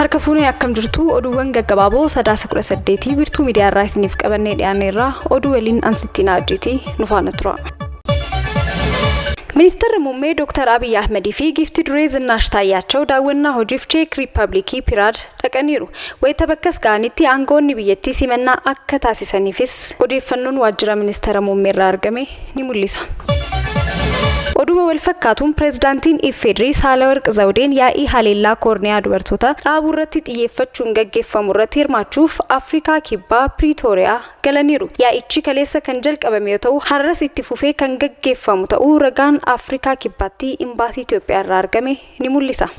Harka fuunee akkam jirtu oduuwwan gaggabaaboo Sadaasa 18 Wiirtuu Miidiyaa irraa isiniif qabannee dhiyaanneerra oduu waliin ansittiin ajjiitii nu faana tura. Ministeerri Muummee Dr. Abiy Ahmedii fi giifti duree Zinnaash Taayyaachaw daawwannaa hojiif Cheek Riippaabilikii Piraag dhaqaniiru. Wayita bakkas ga'anitti aangawoonni biyyattii simannaa akka taasisaniifis odeeffannoon waajjira ministeera muummee irraa argame ni mul'isa. Oduma wal fakkaatuun pireezidaantiin IFEDRI Saalawarq Zawudeen yaa'ii haleellaa koorniyaa dubartoota dhaabuu irratti xiyyeeffachuun gaggeeffamu irratti hirmaachuuf Afrikaa Kibbaa Piriitooriyaa galaniiru. Yaa'ichi kaleessa kan jalqabame yoo ta'u har'as itti fufee kan gaggeeffamu ta'uu ragaan Afrikaa Kibbaatti imbaasii Itoophiyaa irraa argame ni mul'isa.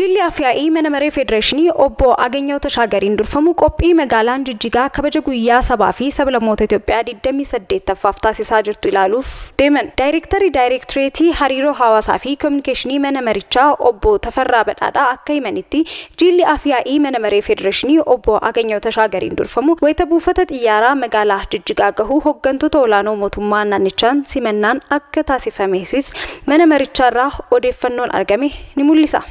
Jilli Afyaa'ii Mana Maree Federeeshinii Obbo Aganyaw Tashaagariin durfamu qophii magaalaan Jijjigaa kabaja guyyaa sabaa fi sablammoota Itoophiyaa 28ffaaf taasisaa jirtu ilaaluuf deeman. Daayirektarri Daayirektireetii Hariiroo Hawaasaa fi Kominikeeshinii Mana Marichaa Obbo Tafarraa Badhaadhaa akka himanitti Jilli Afyaa'ii Mana Maree Federeeshinii Obbo Aganyaw Tashaagariin durfamu wayita buufata xiyyaaraa magaalaa Jijjigaa gahu hoggantoota olaanoo mootummaa naannichaan simannaan akka taasifameefis mana marichaarraa odeeffannoon argame ni mul'isa.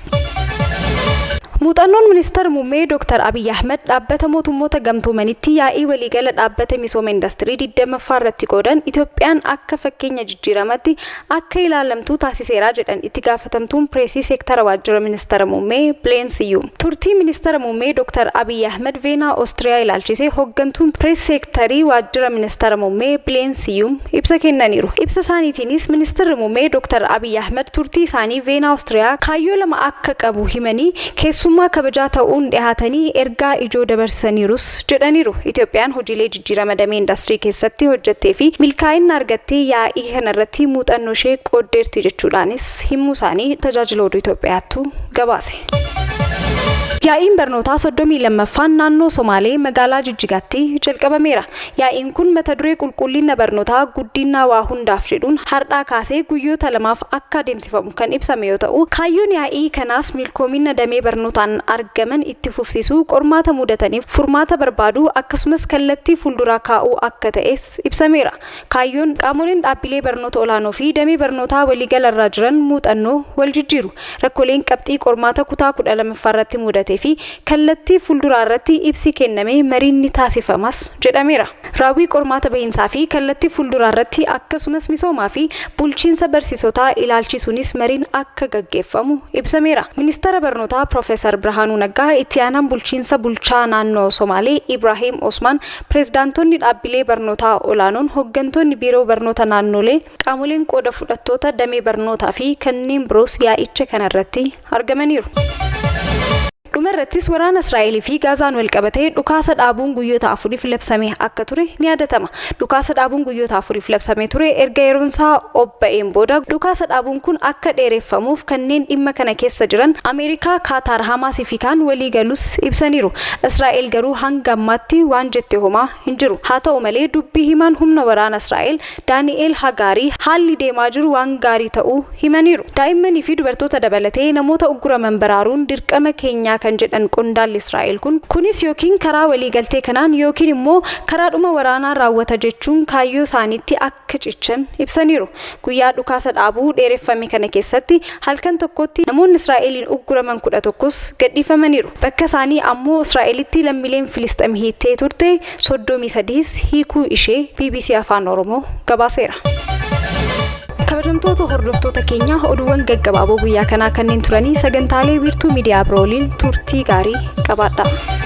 Muuxannoon Ministeera Muummee Dr. Abiy Ahmed dhaabbata mootummoota gamtoomanitti yaa'ii waliigala dhaabbata misooma indastirii 20ffaa irratti qoodan Itoophiyaan akka fakkeenya jijjiiramatti akka ilaalamtu taasiseera jedhan itti gaafatamtuun pireesii seektara waajjira ministeera muummee Bileen Siyyuum. Turtii ministeera muummee Dr. Abiy Ahmed Veenaa Oostiriyaa ilaalchisee hooggantuun pirees seektarii waajjira ministeera muummee Bileen Siyyuum ibsa kennaniiru. Ibsa isaaniitiinis ministeerri muummee Dr. Abiy Ahmed turtii isaanii Veenaa Oostiriyaa kaayyoo lama akka qabu himanii keessummaa kabajaa ta'uun dhiyaatanii ergaa ijoo dabarsaniirus jedhaniiru. Itoophiyaan hojiilee jijjiirama damee indastirii keessatti hojjettee fi milkaa'ina argattee yaa'ii kanarratti muuxannoo ishee qooddeerti jechuudhaanis himuu isaanii tajaajila oduu Itoophiyaattu gabaase. Yaa'iin barnootaa 32ffaan naannoo Somaalee magaalaa Jijjigaatti jalqabameera. Yaa'iin kun mata duree qulqullina barnootaa guddina waa hundaaf jedhuun har'aa kaasee guyyoota lamaaf akka adeemsifamu kan ibsame yoo ta'u, kaayyoon yaa'ii kanaas milkoomina damee barnootaan argaman itti fufsiisuu, qormaata mudataniif furmaata barbaaduu akkasumas kallattii fuulduraa kaa'uu akka ta'es ibsameera. Kaayyoon qaamoleen dhaabbilee barnoota olaanoo fi damee barnootaa waliigalarraa jiran muuxannoo wal jijjiiru. Rakkooleen qabxii qormaata kutaa 12ffaa irratti mudatee fi kallattii fuulduraa irratti ibsi kenname mariin ni taasifamas jedhameera. Raawwii qormaata bahiinsaa fi kallattii fuulduraa irratti akkasumas misoomaa fi bulchiinsa barsiisotaa ilaalchisuunis mariin akka gaggeeffamu ibsameera. Ministeera barnootaa Piroofeesar Birhaanuu Naggaa, itti aanaan bulchiinsa bulchaa naannoo Somaalee Ibrahiim Osmaan, pireezidaantonni dhaabbilee barnootaa olaanoon, hooggantoonni biiroo barnoota naannolee, qaamoleen qooda fudhattoota damee barnootaa fi kanneen biroos yaa'icha kanarratti argamaniiru. Dhuma irrattis waraana Israa'elii fi Gaazaan wal qabatee dhukaasa dhaabuun guyyoota afuriif labsame akka ture ni yaadatama. Dhukaasa dhaabuun guyyoota afuriif labsamee ture erga yeroon isaa obba'een booda dhukaasa dhaabuun kun akka dheereffamuuf kanneen dhimma kana keessa jiran Ameerikaa, Kaataar, Hamaasii fi kaan walii galus ibsaniiru. Israa'el garuu hanga ammaatti waan jette homaa hin jiru. Haa ta'u malee dubbii himaan humna waraana Israa'el Daani'eel Hagaarii haalli deemaa jiru waan gaarii ta'uu himaniiru. Daa'immanii fi dubartoota dabalatee namoota ugguraman baraaruun dirqama keenyaa kan jedhan qondaalli Israa'el kun kunis yookiin karaa waliigaltee kanaan yookiin immoo karaadhuma waraanaa raawwata jechuun kaayyoo isaaniitti akka cichan ibsaniiru. Guyyaa dhukaasa dhaabuu dheereffame kana keessatti halkan tokkotti namoonni Israa'eliin ugguraman 11s gadhiifamaniiru. Bakka isaanii ammoo Israa'elitti lammiileen Filisxeem hiittee turte 33s hiikuu ishee BBC Afaan Oromoo gabaaseera. Kabajamtoota hordoftoota keenya oduuwwan gaggabaaboo guyyaa kanaa kanneen turanii sagantaalee Wiirtuu Miidiyaa biroo waliin turtii gaarii qabaadhaa.